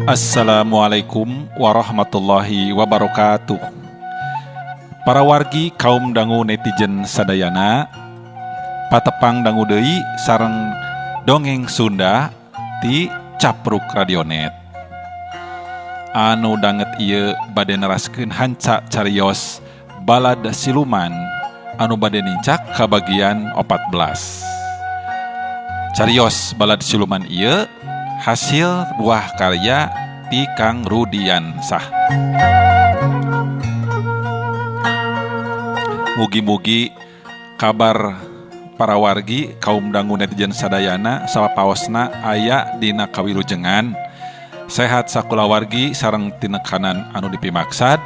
Assalamualaikum warahmatullahi wabarakatuh. Para wargi kaum dangu netizen sadayana, patepang dangu deui sareng dongeng Sunda ti Capruk Radionet. Anu danget ieu bade neraskeun hanca carios balad siluman anu bade nincak ka bagian 14. Carios balad siluman ieu hasil buah karya ti Kang Rudiansah. Mugi-mugi kabar para wargi kaum dangu netizen sadayana sapaosna aya dina kawilujengan, sehat sakulawargi sareng tinekanan anu dipimaksad,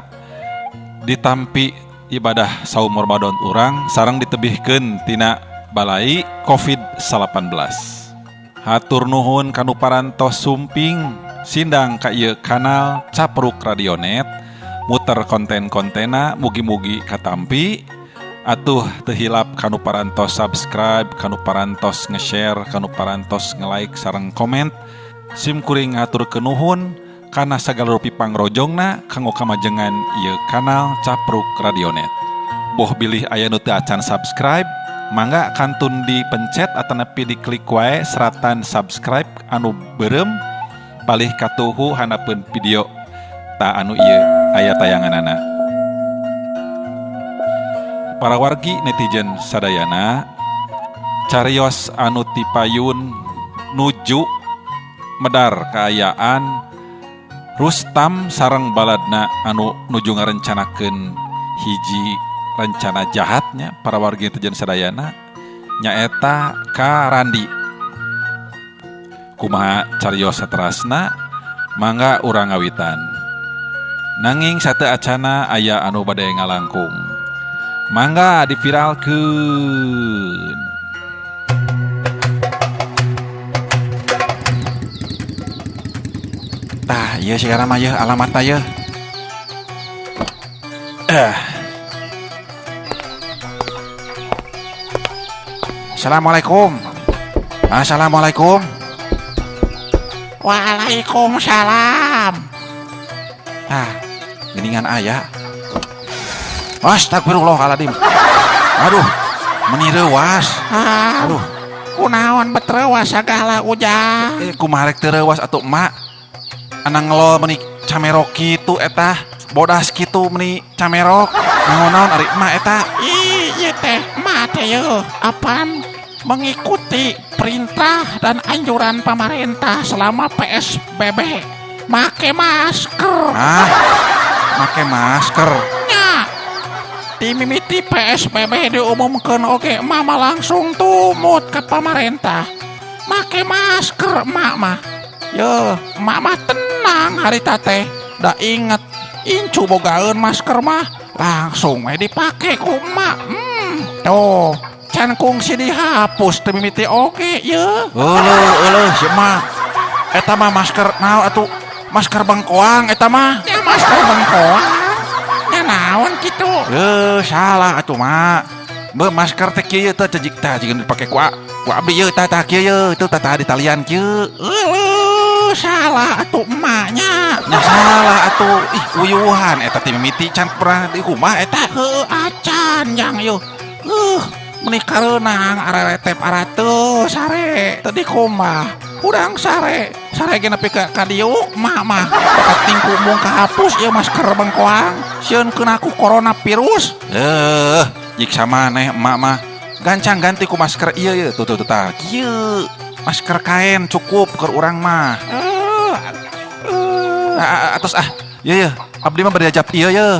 ditampi ibadah saum Ramadan urang sareng ditebihkeun tina balai COVID-19. Hatur nuhun kanu parantos sumping sindang ka ieu kanal Capruk Radionet, muter konten-kontena mugi-mugi katampi. Atuh teu hilap kanu parantos subscribe, kanu parantos nge-share, kanu parantos nge-like sareng komen. Sim kuring ngaturkeun nuhun kana sagala rupi pangrojongna kanggo kamajengan ieu kanal Capruk Radionet. Boh bilih aya nu teu acan subscribe, mangga kantun dipencet atanapi diklik wae seratan subscribe anu beureum palih katuhu hanapeun video ta anu ieu aya tayanganana. Para wargi netizen sadayana, carios anu tipayun nuju medar kaayaan Rustam sareng baladna anu nuju ngarencanakeun hiji rencana jahatnya para wargi netizen sadayana nyaeta ka Randi. Kumaha carios saterasna, mangga urang ngawitan. Nanging sate acana aya anu bade ngalangkung, mangga diviralkeun. Tah ieu sigana mah yeuh alamatna yeuh. Assalamualaikum. Assalamualaikum. Waalaikumsalam. Ah, geningan aya. Astagfirullahaladzim. Aduh, meni reuwas. Ah, Aduh. Kunaon bet reuwas sagala ujang? Kumaha rek teu reuwas atuh emak? Anang ngelol meni camerok kitu eta, bodas kitu meni camerok. Naon-naon ari emak eta? Ih, ieu teh emak teh yeuh, apaan mengikuti perintah dan anjuran pemerintah selama PSBB. Make masker. Ah, make masker. Nya. Dimimiti PSBB diumumkan oge emak mah langsung tumut ke pemerintah. Make masker emak mah. Yeuh, emak mah tenang harita teh. Da inget incu bogaeun masker mah langsung we dipake ku emak. Tuh, can kungsi dihapus teu mimiti oge yeuh. Euleuh, euleuh si emak. Eta mah masker naon atuh? Masker bengkoang eta mah. Ya masker bengkoang. Ya naon kitu? Salah atuh mak. Be masker teh kieu teh cejik tah jiga dipake ku abdi yeuh tah tah kieu yeuh teu tah tah di talian kieu. Euleuh, salah atuh emaknya. Nya salah atuh. Ih, uyuhan eta teh mimiti can pernah di rumah eta. Heuh, acan jang yeuh. Meni kareunang areretep arateuh sare teu dikumbah. Hudang sare. Sare ge nepi ka kadiuk emak mah. Kating ku mung kahapus ieu masker bengkoang. Sieun keuna ku corona virus. Nyiksa maneh emak mah. Gancang ganti ku masker ieu ye. Tuh tuh tuh tah. Kieu. Masker kain cukup keur urang mah. Atos ah. Ye ye, abdi mah bade jajap ieu ye.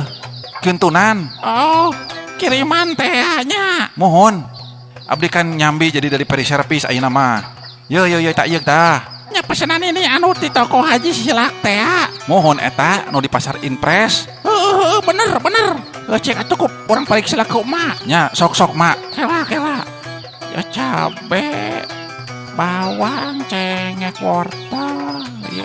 Kintunan. Oh, kiriman teh nya. Mohon. Abdi kan nyambi jadi dari peri service ayeuna mah. Ye ye ye tak ieu tah. Nya pesenan ini anu di toko Haji Silak teh. Mohon eta nu di pasar Inpres. Heeh, bener bener. Cek atuh ku urang paling silak ku emak. Nya sok-sok mak. Kela kela. Ya cabe, bawang, cengek, wortel. Ieu.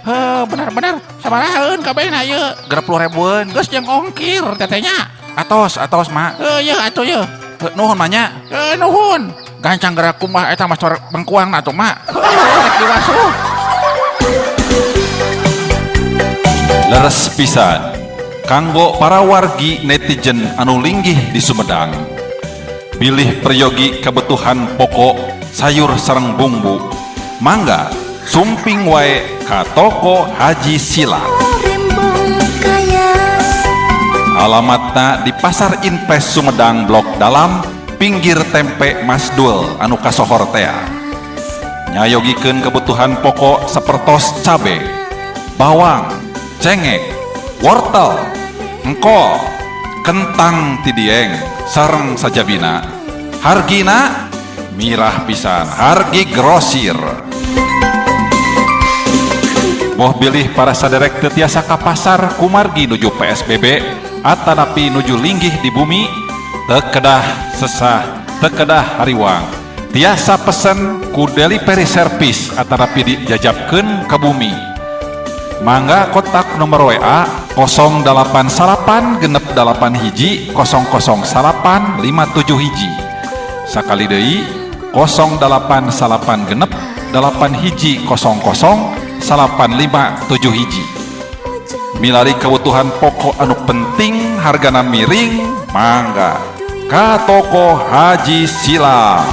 Heuh, bener-bener sabarahaeun kabehna ieu? 60 ribuan. Geus jeung ongkir teteh nya. Atos, atos mak. Heuh, ieu atuh ieu. Nuhun mah nya. Nuhun. Gancang gerak kumaha eta mah corak bengkuang atuh mak. Heuh, rek diwasuh. Leres pisan kanggo para wargi netizen anu linggih di Sumedang. Bilih peryogi kebutuhan pokok sayur sareng bumbu. Mangga sumping wae ka toko Haji Sila. Alamatna di Pasar Inpres Sumedang Blok Dalam, pinggir tempe Masdul anu kasohor tea. Nyayogikeun kebutuhan pokok sapertos cabe, bawang, cengek, wortel, engkol, kentang tidieng, sareng sajabina. Hargina mirah pisan, hargi grosir. Moh bilih para saderek teu tiasa ka pasar kumargi nuju PSBB atanapi nuju linggih di bumi, teu kedah sesah, teu kedah hariwang. Tiasa pesen ku delivery service atanapi dijajabkeun ka bumi. Mangga kontak nomor WA 089 6 81 008 571. Sakali deui 089 6 81 00 8571. Milari kebutuhan pokok anu penting hargana miring, mangga ka toko Haji Sila.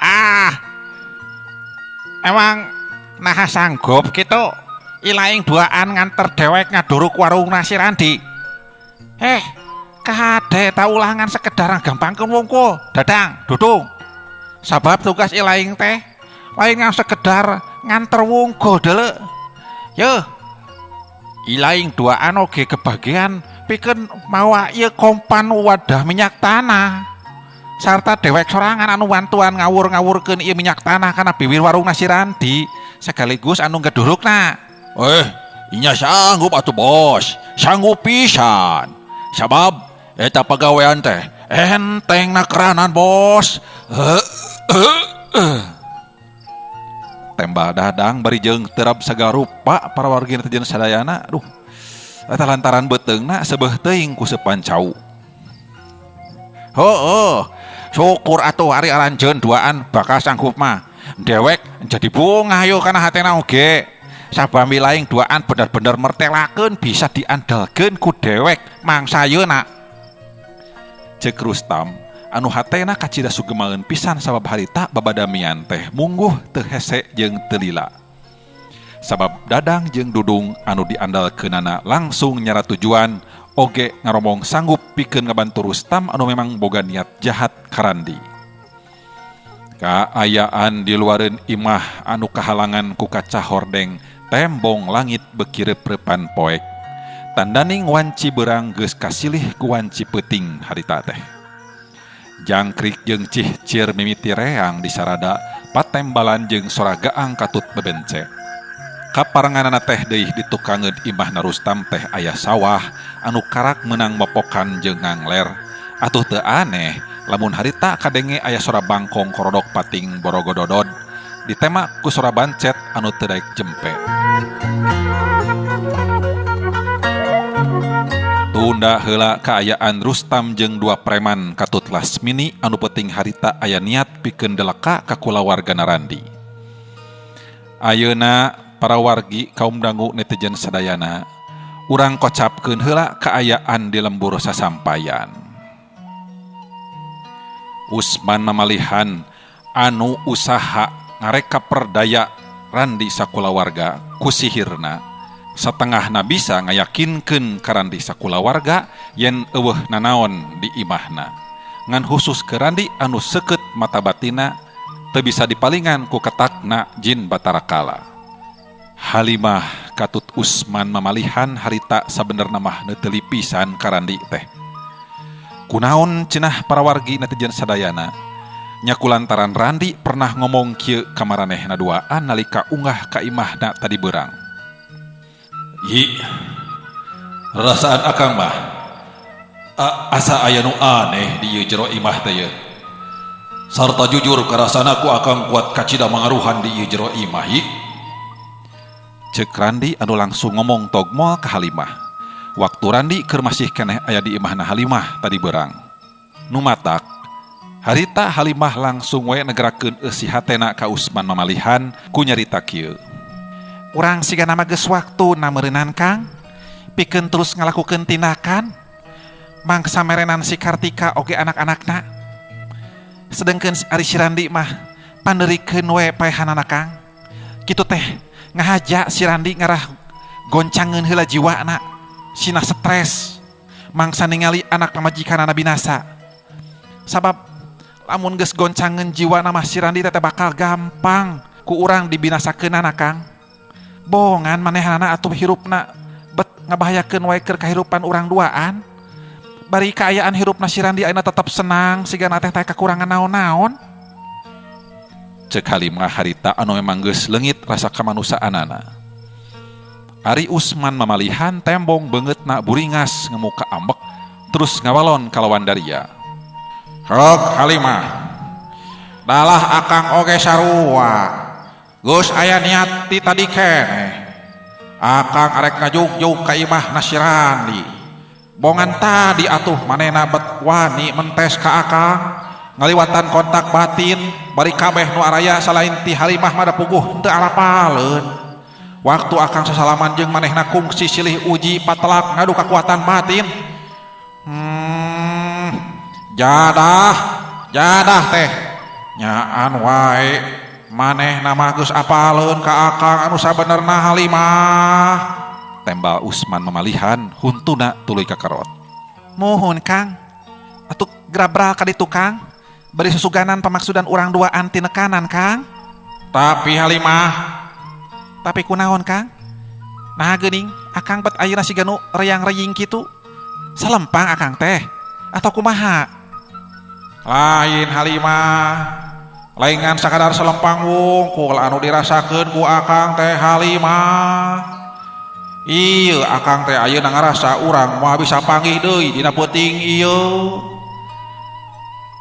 Ah, emang naha sanggup gitu ilaing duaan nganter dewek ngaduruk warung nasi Randi. Kade ta ulangan sekedar gampangkeun wungkul. Dadang, Dudung. Sabab tugas ilaing teh lain ngan sekedar nganter wungkul deuleu. Yeuh. Ilaing duaan oge kebagian pikeun mawa ieu kompan wadah minyak tanah. Sarta dewek sorangan anu wantuan ngawur-ngawurkeun ieu minyak tanah kana biwir warung nasi Randi sekaligus anu ngedurukna. Inya sanggup atuh bos, sanggup pisan. Sabab eta pagawean teh enteng nakranan bos. Tembal Dadang bari jeung terap sagala rupa para wargi netizen sadayana. Aduh, eta lantaran beuteungna sebeuh teuing ku seupan cau. Heueuh, syukur atuh ari aranjeun duaan bakal sanggup mah. Dewek jadi bungah yo kana hatena oge. Sabami laing duaan bener-bener mertelakeun bisa diandalkeun ku dewek mangsa yeuna. Ceuk Rustam anu hatena kacida sugemaeun pisan sabab harita babadamian teh mungguh teu hese jeung teu lila. Sabab Dadang jeung Dudung anu diandalkeunana langsung nyara tujuan oge ngaromong sanggup pikeun ngabantu Rustam anu memang boga niat jahat ka Randi. Kaayaan di luareun imah anu kahalangan ku kaca hordeng tembong langit beuki reup-reupan poek. Tandaning wanci beurang geus kasilih ku wanci peuting harita teh. Jangkrik jeung cihcir mimiti reang di sarada patembalan jeung sora gaang katut bebence. Kaparenganana teh deui ditukangeun imahna Rustam teh aya sawah anu karak meunang mopokan jeung ngangler. Atuh teu aneh lamun harita kadenge aya sora bangkong korodok pating borogododod ditema ku sora bancet anu teu daek jempe. Tunda heula kaayaan Rustam jeung dua preman katut Lasmini anu peuting harita aya niat pikeun deleka ka kulawargana Randi. Ayeuna para wargi kaum dangu netizen sadayana, urang kocapkeun heula kaayaan di lembur sasampayan. Usman mamalihan anu usaha ngareka perdaya Randi sakulawarga ku sihirna. Satengahna bisa ngayakinkeun ka Randi sakulawarga yen eueuh nanaon di imahna. Ngan khusus ke Randi anu seukeut mata batina teu bisa dipalingan ku ketakna jin Batara Kala. Halimah katut Usman mamalihan harita sabenerna mah neuteuli pisan ka Randi teh. Kunaon cenah para wargi netizen sadayana? Nya kulantaran Randi pernah ngomong kieu ka maranehna duaan nalika unggah ka imahna tadi beurang. Yi, rasaan akang mah asa aya nu aneh di ieu jero imah teh ye. Sarta jujur karasana ku akang kuat kacida mangaruhan di ieu jero imah yi. Ceuk Randi anu langsung ngomong togmol ka Halimah. Waktu Randi keur masih keneh aya di imahna Halimah tadi beurang. Nu matak harita Halimah langsung we negerakeun eusi hatena ka Usman mamalihan ku nyarita kieu. Urang sigana mah geus waktuna meureunan Kang, pikeun terus ngalakukeun tindakan mangsa merenan si Kartika oge anak-anakna. Sedengkeun ari si Randi mah pandeurikeun we paehanana Kang. Kitu teh ngahaja si Randi ngarah goncangeun heula jiwana, sina stres mangsa ningali anak pamajikanana binasa. Sabab lamun geus goncangeun jiwana mah si Randi teh bakal gampang ku urang dibinasakeunana Kang. Bongan manehanana atuh hirupna bet ngabahayakeun wae keur kahirupan urang duaan. Bari kaayaan hirupna si Randi ayeuna tetep senang sigana teh teh kakurangan naon-naon. Ceuk Halimah harita anu memang geus leungit rasa kamanusaanana. Ari Usman mamalihan tembong beungeutna buringas ngemuka ambek terus ngawalon kalawan daria. Rok Halimah, dalah akang oge sarua. Geus aya niat ti tadi keneh. Akang arek ngajugjug ka imahna si Randi. Bongan tadi atuh manehna bet wani mentes ka akang. Ngaliwatan kontak batin bari kabeh nu araya salain ti Halimah mah da puguh teu arapaleun. Waktu akang sasalaman jeung manehna kungsi silih uji patelak ngadu kakuatan batin. Jadah, jadah teh. Nyaan wae manehna mah geus apaleun ka akang anu sabenerna Halimah. Tembal Usman mamalihan huntuna tuluy kakerot. Muhun Kang, atuh grabral ka ditu Kang. Bari susuganan pamaksudan urang duaan ti nekanan Kang. Tapi Halimah, tapi kunaon Kang? Nah geuning akang bet ayeuna siga nu reyang-reying kitu. Salempang akang teh atau kumaha? Lain Halimah, laingan sakadar selempang wungkul anu dirasakeun ku akang teh Halimah. Ieu akang teh ayeuna ngarasa urang moal bisa panggih deui dina peuting ieu.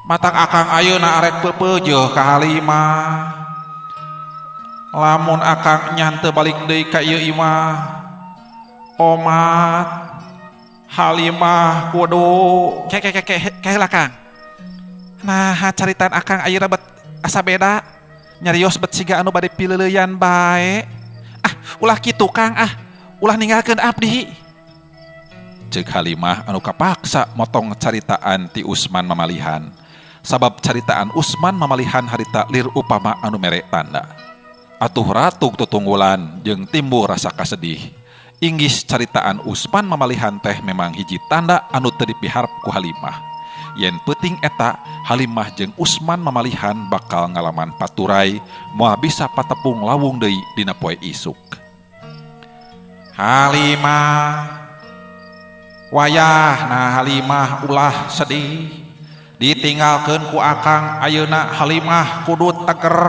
Matak akang ayeuna arek peupeujeuh ka Halimah. Lamun akang nya teu balik deui ka ieu imah, omat Halimah kudu ke ke ke ke ke heula Kang. Nah, caritaan akang ayeuna bet asa beda. Nyarios bet siga anu bade pileuleuyan bae. Ah, ulah kitu Kang ah. Ulah ninggalkeun abdi. Ceuk Halimah anu kapaksa motong caritaan ti Usman mamalihan. Sabab caritaan Usman mamalihan harita lir upama anu mere tanda. Atuh ratug tutunggulan jeung timbul rasa kasedih. Inggis caritaan Usman mamalihan teh memang hiji tanda anu teu dipiharep ku Halimah. Yen peuting eta Halimah jeung Usman mamalihan bakal ngalaman paturai moal bisa patepung lawung deui dina poe isuk. Halimah wayahna Halimah ulah sedih. Ditinggalkeun ku akang ayeuna Halimah kudu teger.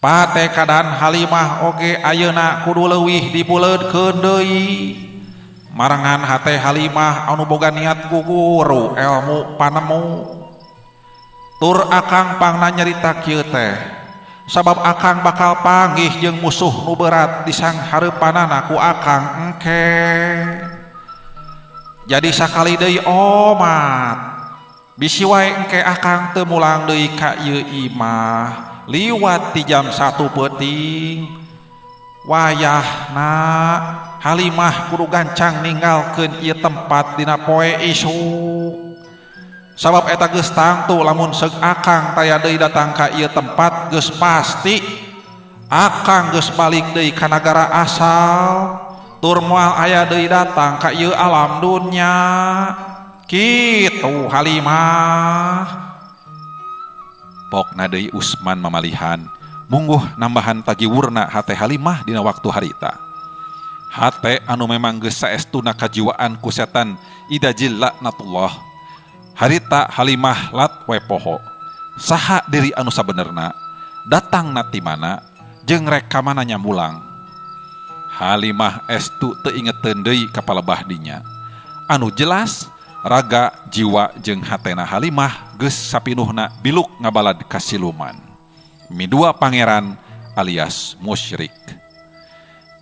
Patekadan Halimah oge ayeuna kudu leuwih dibuleudkeun deui. Marengan hate Halimah anu boga niat guguru elmu panemu. Tur akang pangna nyarita kieu teh. Sabab akang bakal panggih jeung musuh nu berat di sanghareupanana ku akang engke. Jadi sakali deui omat. Bisi wae engke akang teu mulang deui ka ieu imah liwat ti jam 1 peuting. Wayahna Halimah kudu gancang ninggalkeun ieu tempat dina poe isuk. Sabab eta geus tangtu lamun seug akang taya deui datang ka ieu tempat geus pasti akang geus balik deui ka nagara asal tur moal aya deui datang ka ieu alam dunya. Kitu Halimah. Pokna deui Usman mamalihan mungguh nambahan tagiwurna hate Halimah dina waktu harita. Hate anu memang geus saestuna kajiwaan ku setan ida jillaknatullah. Harita Halimah lat we poho. Saha diri anu sabenerna, datang na ti mana, jeung rek ka mana nyamulang. Halimah estu teu ingeteun deui ka palebah dinya. Anu jelas raga jiwa jeung hatena Halimah geus sapinuhna biluk ngabalad ka siluman. Midua pangeran alias musyrik.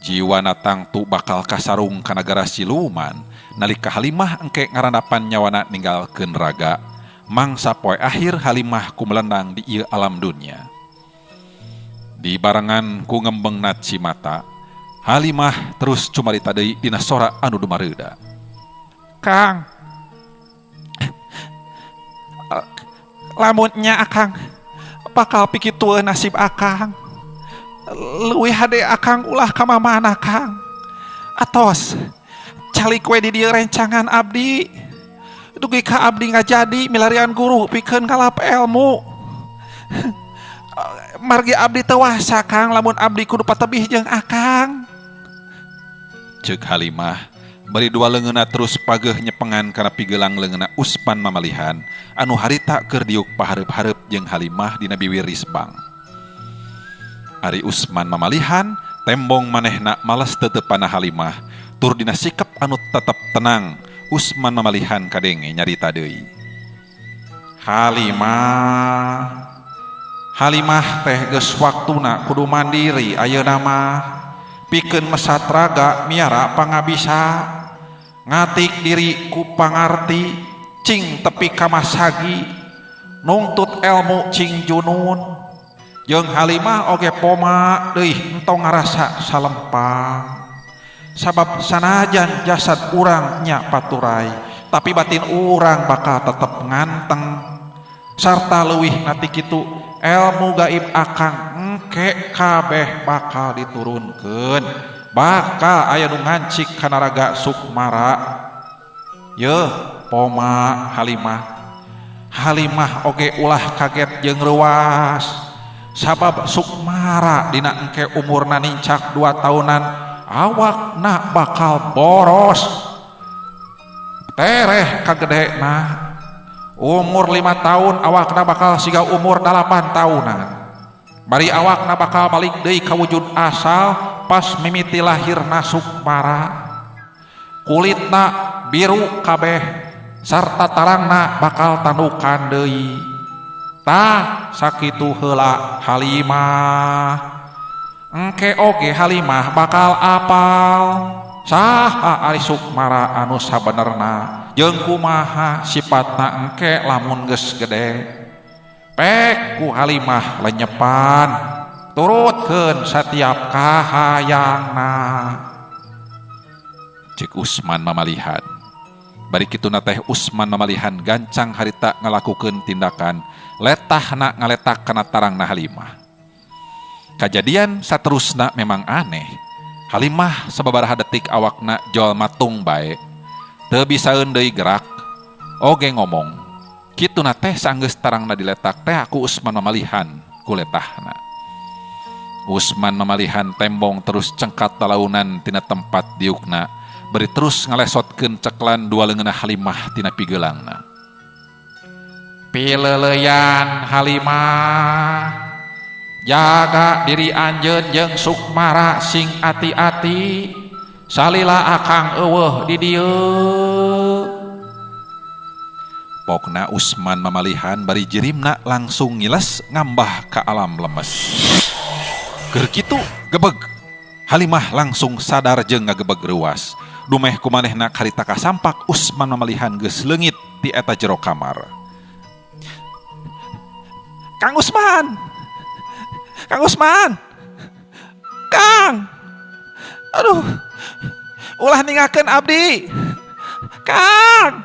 Jiwana tangtu bakal kasarung ka nagara siluman nalika Halimah engke ngarandapan nyawana ninggalkeun raga. Mangsa poe akhir Halimah ku melendang di ieu alam dunya. Dibarengan ku ngembengna cimata, Halimah terus cumarita deui dina sora anu dumareuda. Kang, lamun nya akang bakal pikitueun nasib akang. Leuwih hade akang ulah ka mamana Kang. Atos calik we di dieu rencangan abdi. Dugi ka abdi ngajadi milarian guru pikeun ngalap ilmu. Margi abdi teu wasa Kang lamun abdi kudu patebih jeung akang. Ceuk Halimah bari dua leungeunna terus pageuh nyepengan kana pigelang leungeunna Usman mamalihan anu harita keur diuk pahareup-hareup jeung Halimah dina biwir risbang. Ari Usman mamalihan tembong manehna males tetepana Halimah tur dina sikap anu tetep tenang Usman mamalihan kadenge nyarita deui. Halimah, Halimah teh geus waktuna kudu mandiri ayeuna mah pikeun mesat raga miara pangabisa ngatik diri ku pangarti cing tepi ka masagi nungtut elmu cing junun. Jeung Halimah oge poma deui entong ngarasa salempang sabab sanajan jasad urang nya paturai tapi batin urang bakal tetep nganteng sarta leuwih nati kitu elmu gaib akang engke kabeh bakal diturunkeun bakal aya nu ngancik kana raga sukmara. Yeuh poma Halimah. Halimah oge ulah kaget jeung reuas sabab sukmara dina engke umurna nincak 2 tahunan awakna bakal boros tereh kagedena umur 5 tahun awakna bakal siga umur 8 tahunan bari awakna bakal balik deui ka wujud asal pas mimiti lahirna sukmara kulitna biru kabeh sarta tarangna bakal tandukan deui. Tah sakitu heula Halimah. Engke oge Halimah bakal apal saha ari sukmara anu sabenerna jeung kumaha sipatna engke lamun geus gede. Pek ku Halimah lenyepan turutkeun satiap kahayangna. Cek Usman mamalihan. Bari kituna teh Usman mamalihan gancang harita ngalakukeun tindakan letahna ngaletak kana tarangna Halimah. Kajadian saterusna memang aneh. Halimah sababaraha detik awakna jol matung bae. Teu bisaeun deui gerak, oge ngomong. Kituna teh sanggeus tarangna diletak teh aku Usman mamalihan ku letahna. Usman mamalihan tembong terus cengkat talaunan tina tempat diukna, bari terus ngalesotkeun ceklan dua leungeunna Halimah tina pigeulangna. Pileleyan Halimah, jaga diri anjeun jeung sukmara sing ati-ati, salila akang eueuh di dieu. Pokna Usman mamalihan bari jirimna langsung ngiles ngambah ka alam lemes. Keur kitu gebeg, Halimah langsung sadar jeung ngagebeg reuas. Dumeh ku manehna karita kasampak Usman mamalihan geus leungit ti eta jero kamar. Kang Usman! Kang Usman! Kang! Aduh! Ulah ningakeun abdi! Kang!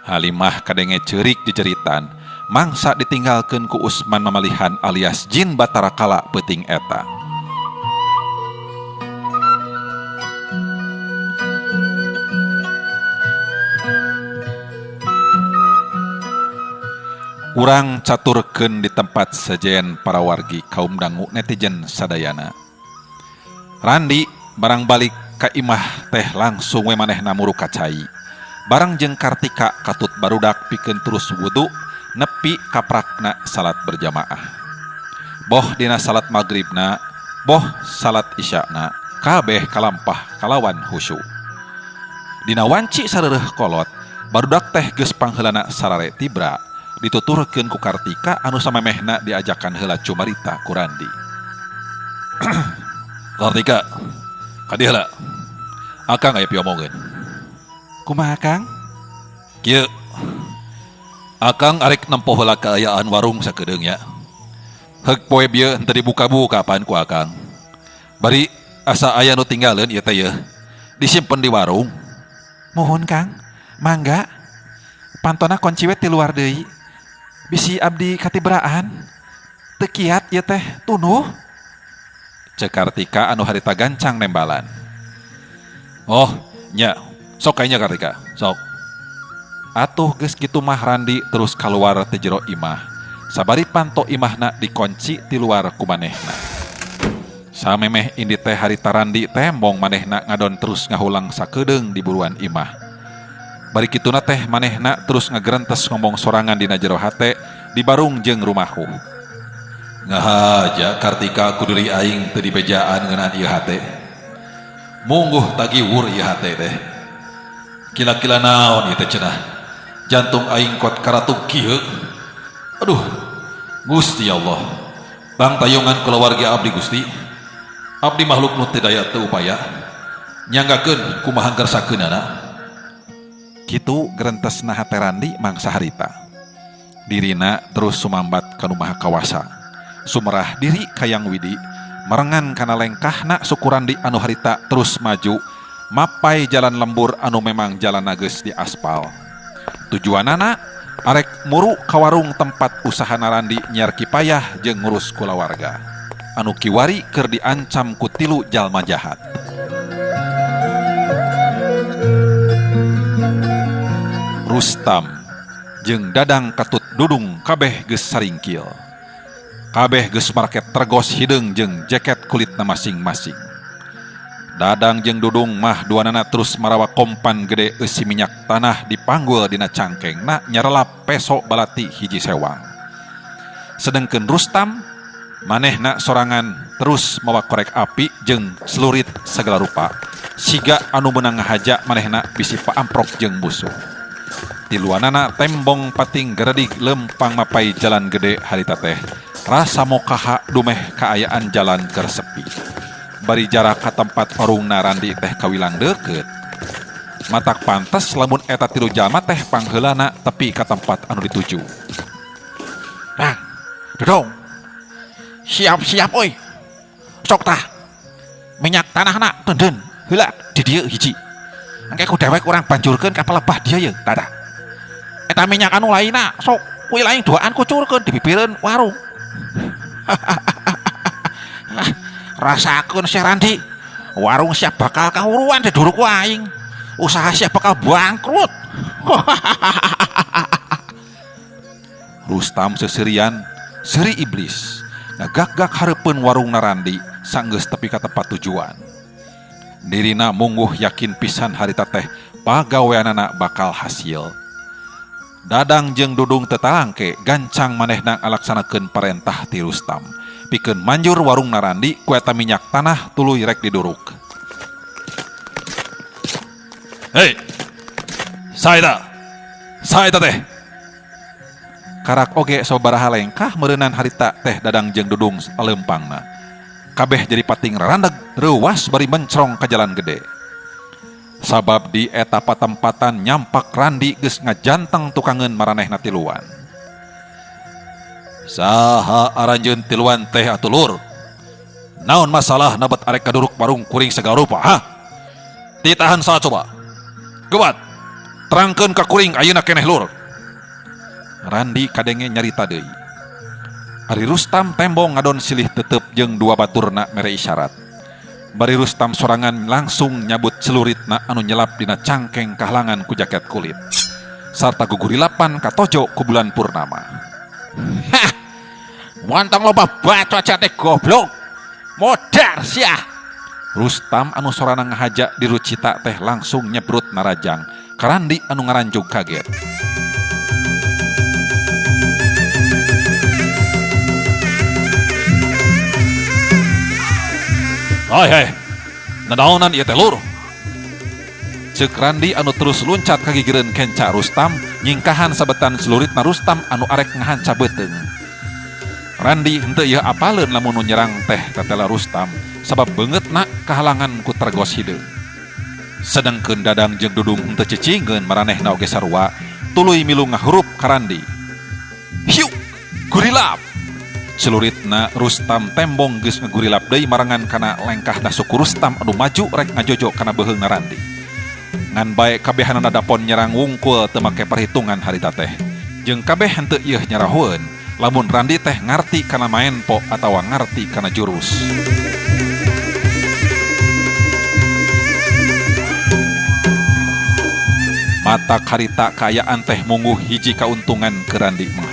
Halimah kadenge ceurik jejeritan, mangsa ditinggalkeun ku Usman mamalihan alias jin Batara Kala peuting eta. Urang caturkeun di tempat sejen para wargi kaum dangu netizen sadayana. Randi barang balik ka imah teh langsung we manehna muru ka cai. Barang jeung Kartika katut barudak pikeun terus wudu nepi kaprakna salat berjamaah. Boh dina salat magribna, boh salat isyana, kabeh kalampah kalawan husyu. Dina wanci sareureuh kolot, barudak teh geus pangheulana sarare tibra, dituturkeun ku Kartika anu samemehna diajakan heula cumarita ku Randi. Kartika, kadieu heula. Akang aya piomongeun. Kumaha Kang? Kieu. Akang arek nempo heula kaayaan warung sakedeung nya. Heug poe bieu henteu dibuka-buka pan ku akang. Bari asa aya nu tinggaleun ieu teh yeuh. Disimpen di warung. Muhun Kang, mangga. Pantona kunci we ti luar deui. Bisi abdi katibraan. Teu kiat ieu teh tunuh. Ceuk Kartika anu harita gancang nembalan. Oh, nya. Sok kayaknya Kartika, sok. Atuh geus kitu mah Randi terus kaluar ti jero imah. Sabari panto imahna dikunci ti luar ku manehna. Samemeh indi teh harita Randi tembong manehna ngadon terus ngahulang sakedeung di buruan imah. Bari kituna teh manehna terus ngagerentes ngomong sorangan dina jero hate di barung jeung rumahu. Ngahaja Kartika ku diri aing teu dibejaan ngeunaan ieu hate. Mungguh tagiwur ieu hate teh. Kila-kila naon ieu teh cenah. Jantung aing kuat karatug kieu. Aduh, Gusti Allah. Bang tayungan kulawarga abdi Gusti. Abdi makhluk nu teu daya teu upaya. Nyanggakeun kumaha ngersakeunana. Kitu gerentesna hate Randi mangsa harita. Dirina terus sumambat ka nu Maha Kawasa. Sumerah diri ka Yang Widi, merengan kana lengkahna suku Randi anu harita terus maju, mapai jalan lembur anu memang jalan geus di aspal. Tujuanana arek muru ka warung tempat usaha Randi nyiar kipayah jeung ngurus kulawarga. Anu kiwari keur diancam ku tilu jalma jahat. Rustam jeung Dadang katut Dudung kabeh geus saringkil. Kabeh geus market tergos hideung jeung jaket kulitna masing-masing. Dadang jeung Dudung mah duanana terus marawa kompan gede eusi minyak tanah dipanggul dina cangkengna nyarelap peso balati hiji sewang. Sedengkeun Rustam manehna sorangan terus mawa korek api jeung selurit segala rupa. Siga anu meunang ngahaja manehna bisi paamprok jeung musuh. Tiluanana tembong pating geredig lempang mapai jalan gede harita teh. Rasa mokaha dumeh kaayaan jalan keur sepi. Bari jarak ka tempat warungna Randi teh kawilang deukeut. Matak pantes lamun eta tilu jalma teh pangheulana tepi ka tempat anu dituju. Nah, Dudung. Siap-siap euy. Sok tah. Minyak tanahna teundeun heula di dieu hiji. Engke ku dewek urang banjurkeun ka palebah dieu ye, tah. Eta minyak anu lainna sok kuy lain duaan kucurkeun di bibireun warung. Rasakeun sia Randi. Warung siap bakal kahuruan diduruk ku aing. Usaha siap bakal bangkrut. Rustam seserian, seri iblis. Ngagak-gak hareupeun warung Randi sanggeus tepi ka tempat tujuan. Dirina mungguh yakin pisan harita teh pagaweanana bakal hasil. Dadang jeung Dudung tetalangke gancang manehna ngalaksanakeun parentah ti Rustam. Pikeun manjur warung Randi ku eta minyak tanah tuluy rek diduruk. Hei, saeta. Saeta teh. Karak oge sabaraha lengkah meureunan harita teh Dadang jeung Dudung leumpangna. Kabeh jadi pating rarandeg reuwas bari mencrong ka jalan gede. Sabab di eta patempatan nyampak Randi geus ngajanteng tukangeun maranehna tiluan. Saha aranjeun tiluan teh atuh lur? Naon masalah nabat arek kaduruk warung kuring segala rupa, ha? Ditahan salah coba. Gebat. Terangkeun ka kuring ayeuna keneh lur. Randi kadenge nyarita deui. Ari Rustam tembong ngadon silih tetep jeung dua baturna mere isyarat. Bari Rustam sorangan langsung nyabut celuritna anu nyelap dina cangkeng kahalangan ku jaket kulit. Sarta gugurilapan katojo ku bulan purnama. Hah! Wantong loba bacot sia teh goblok. Modar sia. Rustam anu sorana ngahaja di Rucita teh langsung nyebrut narajang. Ka Randi anu ngaranjug kaget. Hai hai, nanaonan ieu teh lur? Ceuk Randi anu terus luncat ka gigireun kenca Rustam, nyingkahan sabetan celuritna Rustam anu arek ngahanca beuteung. Randi henteu ieu apaleun lamun nu nyerang teh tetela Rustam, sabab beungeutna kahalangan ku tergos hideung. Sedengkeun Dadang jeung Dudung henteu cicingeun maranehna oge sarua, tuluy milu ngahurup ka Randi. Hiuk! Gurilap! Celuritna Rustam tembong geus ngagurilap deui marengan kana lengkahna suku Rustam anu maju rek ngajojo kana beuheungna Randi. Ngan bae kabehanana dapon nyerang wungkul teu make perhitungan harita teh. Jeung kabeh henteu ieuh nyarahoeun lamun Randi teh ngarti kana maenpo atawa ngarti kana jurus. Mata karita kaayaan teh mungguh hiji kauntungan ke Randi mah.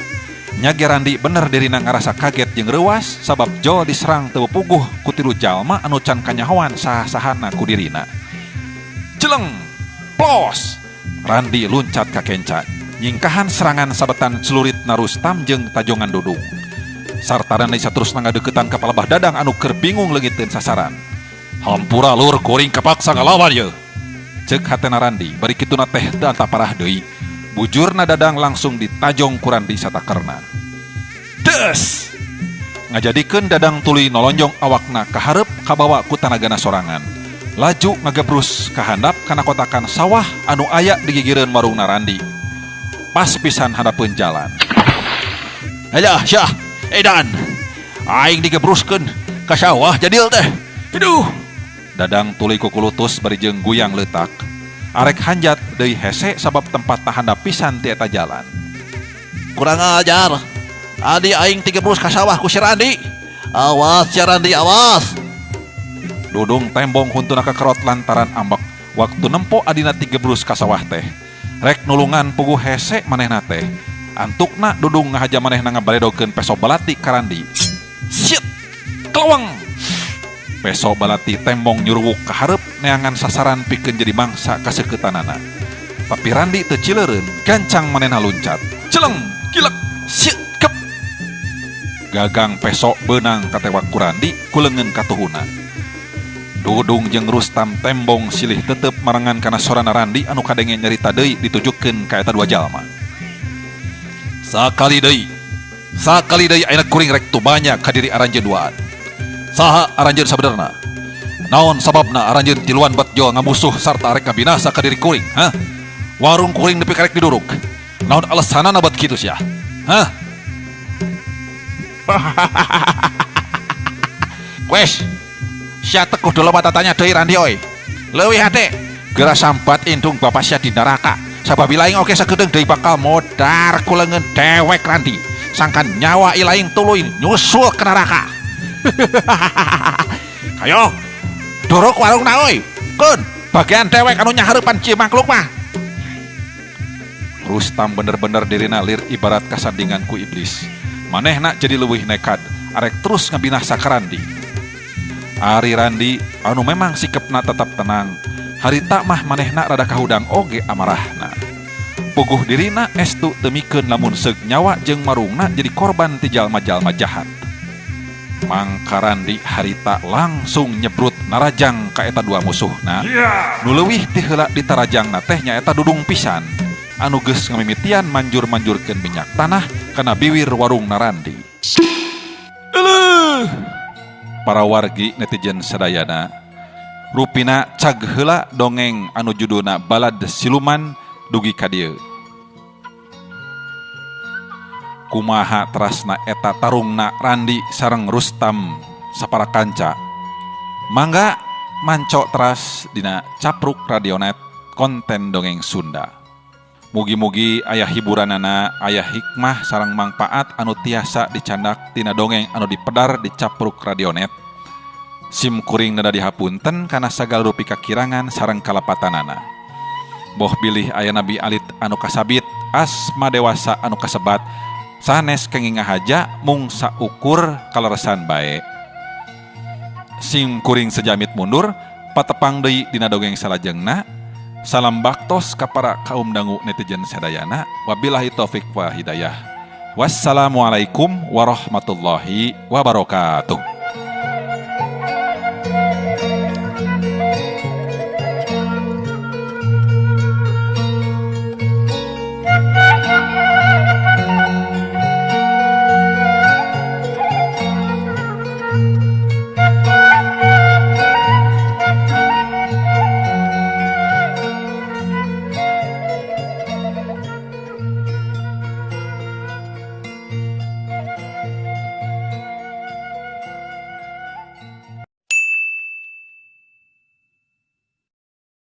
Nya ge Randi bener dirina ngarasa kaget jeung reuas sabab jol diserang teu puguh ku tilu jalma anu can kanyahoan saha-sahana ku dirina. Jeleng! Plos! Randi luncat ka kenca. Nyingkahan serangan sabetan celuritna Rustam jeung tajongan Dudung. Sarta Randi saterusna ngadeukeutan ka palebah Dadang anu keur bingung leungiteun sasaran. Hampura lur kuring kapaksa ngalawan yeuh. Ceuk hatena Randi bari kituna teh teu antaparah deui. Bujurna Dadang langsung ditajong ku Randi satakerna. Des! Ngajadikeun Dadang tuluy nolonjong awakna ka hareup kabawa ku tanagana sorangan. Laju ngagebrus ka handap kana kotakan sawah anu aya di gigireun warungna Randi. Pas pisan handapeun jalan. Alah syah, edan. Aing digebruskeun ka sawah jadil teh. Aduh. Dadang tuluy kukulutus bari jeung guyang leutak. Arek hanjat deui hese sabab tempat handap pisan ti eta jalan. Kurang ajar. Adi aing tigebrus ka sawah ku si Randi. Awas si Randi awas. Dudung tembong huntuna kakerot lantaran ambek waktu nempo adina tigebrus ka sawah teh. Rek nulungan puguh hese manehna teh. Antukna Dudung ngahaja manehna ngabaredokeun peso balati ka Randi. Shit! Keleweng! Peso balati tembong nyuruwuk ka hareup neangan sasaran pikeun jadi mangsa kaseuketanana. Tapi Randi teu cileureun, gancang manehna luncat. Celeng! Gilek! Shit! Kep! Gagang peso beunang katewak ku Randi ku leungeun katuhuna. Dudung jeung Rustam tembong silih tetep marengan kana sorana Randi anu kadenge nyarita deui ditujukeun ka eta dua jalma. Sakali deui ayeuna kuring rek tumanya ka diri aranjeun duaan. Saha aranjeun sabenerna? Naon sababna aranjeun tiluan bet jol ngamusuh sarta arek ngabinasa ka diri kuring, hah? Warung kuring nepi karek diduruk. Naon alesanana bet kitu sia? Hah? Wes, sia teh kudu loba tatanya deui Randi oi. Leuwih hade, geura sambat indung bapa sia di neraka. Sabab ilaing oge sagedeung deui bakal modar ku leungeun dewek Randi. Sangkan nyawa ilaing tuluy nyusul ke neraka. Hayo, duruk warungna oi. Keun, bagian dewek anu nyahareupan ci makhluk mah. Rustam bener-bener dirina lir ibarat kasandingan ku iblis. Manehna jadi leuwih nekad, arek terus ngabinasa ka Randi. Ari Randi anu memang sikepna tetap tenang, harita mah manehna rada kahudang oge amarahna. Puguh dirina estu teu mikeun lamun seug nyawa jeung marungna jadi korban ti jalma-jalma jahat. Mangka Randi harita langsung nyebrut narajang ka eta dua musuhna. Nu leuwih ti heula ditarajangna teh nyaeta Dudung pisan anu geus ngamimitian manjur-manjurkeun minyak tanah kana biwir warungna Randi. Euleuh! Para wargi netizen sadayana, Rupina cag heula dongeng anu judulna Balad Siluman dugi ka dieu. Kumaha terasna eta tarungna Randi sareng Rustam sapara kanca. Mangga manco teras dina Capruk Radionet konten dongeng Sunda. Mugi-mugi aya hiburanana, aya hikmah sareng mangpaat anu tiasa dicandak tina dongeng anu dipedar di Capruk Radionet. Sim kuring neda dihapunten kana sagala rupi kakirangan sareng kalepatanana. Boh bilih aya nabi alit anu kasabit, asma dewasa anu kasebat, sanes kenging ngahaja mung saukur kaleresan bae. Sim kuring sejamit mundur, patepang deui dina dongeng salajengna. Salam baktos ka para kaum dangu netizen sadayana. Wabillahi taufik wa hidayah. Wassalamualaikum warahmatullahi wabarakatuh.